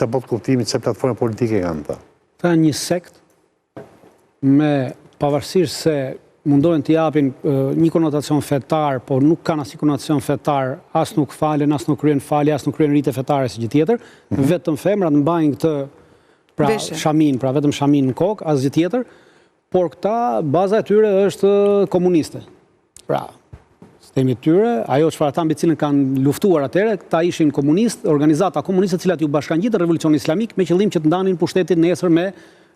Ça botëkuptimi, ça platforme politike kanë këta? Këta janë një sekt me pavarësisht se mundohen të japin një konotacion fetar, por nuk kanë asnjë konotacion fetar, as nuk falen, as nuk kryen falje, as nuk kryen rite fetare si gjë tjetër, mm -hmm. vetëm femrat mbajnë këtë pra shaminë, pra vetëm shaminë në kokë, asgjë tjetër, por këta baza e tyre është komuniste. Pra, sistemi i tyre, ajo çfarë ata mbi cilën kanë luftuar atëherë, këta ishin komunistë, organizata komuniste të cilat iu bashkangjitën revolucionit islamik me qëllim që të ndanin pushtetin nesër me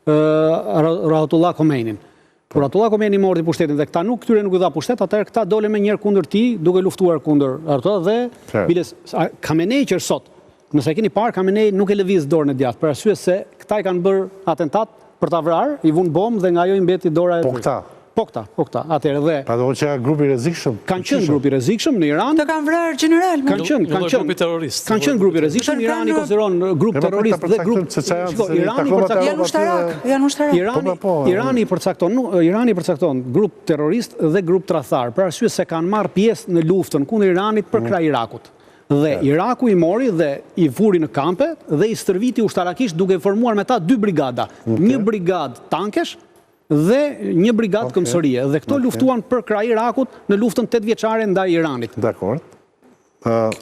Ruhollah Khomeinin. Kur Ruhollah Khomeini mori pushtetin dhe këta nuk këtyre nuk u dha pushtet, atëherë këta dolën menjëherë kundër tij, duke luftuar kundër Ruhollah dhe biles Khamenei që është sot. Nëse e keni parë, Khamenei nuk e lëviz dorën e djathtë, për arsye se këta i kanë bërë atentat për ta vrarë, i vunë bombë dhe nga ajo i mbeti dora e Po këta. Po këta, po këta. Atëherë dhe Pra do të thotë grup i rrezikshëm. Kanë qenë grup i rrezikshëm në Iran. Të kanë vrarë gjeneral. Kanë qenë, kanë qenë grupi terrorist. Kanë qenë grup i rrezikshëm, Irani konsideron grup po, terrorist dhe grup Shiko, Irani përcakton janë ushtarak, janë ushtarak. Irani, po, po, Irani përcakton, Irani përcakton grup terrorist dhe grup tradhtar, për arsye se kanë marrë pjesë në luftën kundër Iranit përkrah mm. Irakut. Dhe Iraku i mori dhe i vuri në kampe dhe i stërviti ushtarakisht duke formuar me ta dy brigada. Një brigadë tankesh dhe një brigadë këmbësorie. Dhe këto luftuan përkrah Irakut në luftën tetëvjeçare ndaj Iranit. Dakord.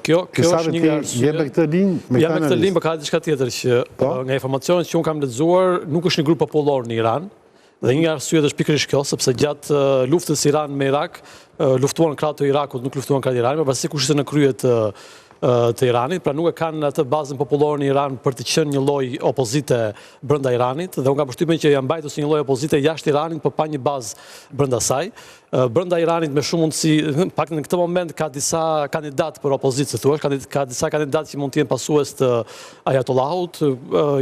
Kjo, kjo është një nga arsyet. Je me këtë linjë, me këtë analizë. Jam me këtë linjë, por ka diçka tjetër që po? nga informacionet që unë kam lexuar, nuk është një grup popullor në Iran. Dhe një nga arsyet është pikërisht kjo, sepse gjatë luftës Iran me Irak, luftuan krah të Irakut, nuk luftuan krah të Iranit, por pasi kush ishte në krye të të Iranit, pra nuk e kanë atë bazën popullore në Iran për të qenë një lloj opozite brenda Iranit dhe unë kam përshtypjen që janë mbajtur si një lloj opozite jashtë Iranit, por pa një bazë brenda saj. Brenda Iranit me shumë mundësi, pak në këtë moment ka disa kandidatë për opozitë, si thua, ka, ka disa kandidatë që mund të jenë pasues të Ayatollahut,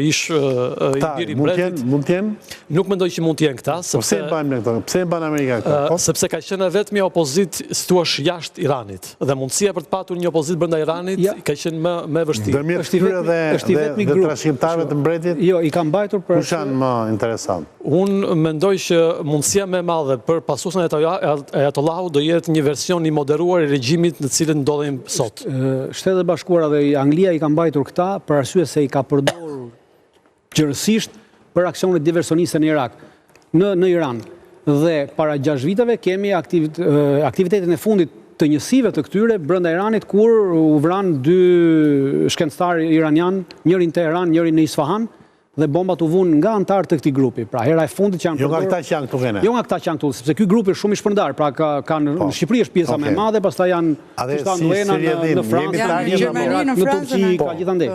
ish i biri i mbretit. Mund të jenë? Nuk mendoj që mund të jenë këta, po sepse pse e mbajmë ne këto? Pse e mban Amerika këta? Po? Sepse ka qenë e vetmja opozitë, si thua, jashtë Iranit dhe mundësia për të patur një opozitë brenda Iranit ja. ka qenë më më e vështirë. Ndërmjet këtyre dhe është i vetmi grup trashëgimtarëve të mbretit. Jo, i kanë mbajtur për Kush janë më interesant? Unë mendoj që mundësia më e madhe për pasuesin e Ayatollahut do jetë një version i moderuar i regjimit në të cilin ndodhemi sot. Shtetet e Bashkuara dhe Anglia i kanë mbajtur këta për arsye se i ka përdorur gjerësisht për aksione diversioniste në Irak, në në Iran. Dhe para 6 viteve kemi aktivitetin e fundit të njësive të këtyre brenda Iranit kur u vranë dy shkencëtarë iranianë, njëri në Teheran, njëri në Isfahan, dhe bombat u vunë nga anëtarë të këtij grupi. Pra hera e fundit që janë Jo nga këta që janë këtu ke ne. Jo nga këta që janë këtu, sepse ky grup është shumë i shpërndarë, pra ka ka në po. Shqipëri është pjesa më e madhe, pastaj janë siç tha Luena në, në Francë, në Gjermani, në Turqi, ka gjithandej.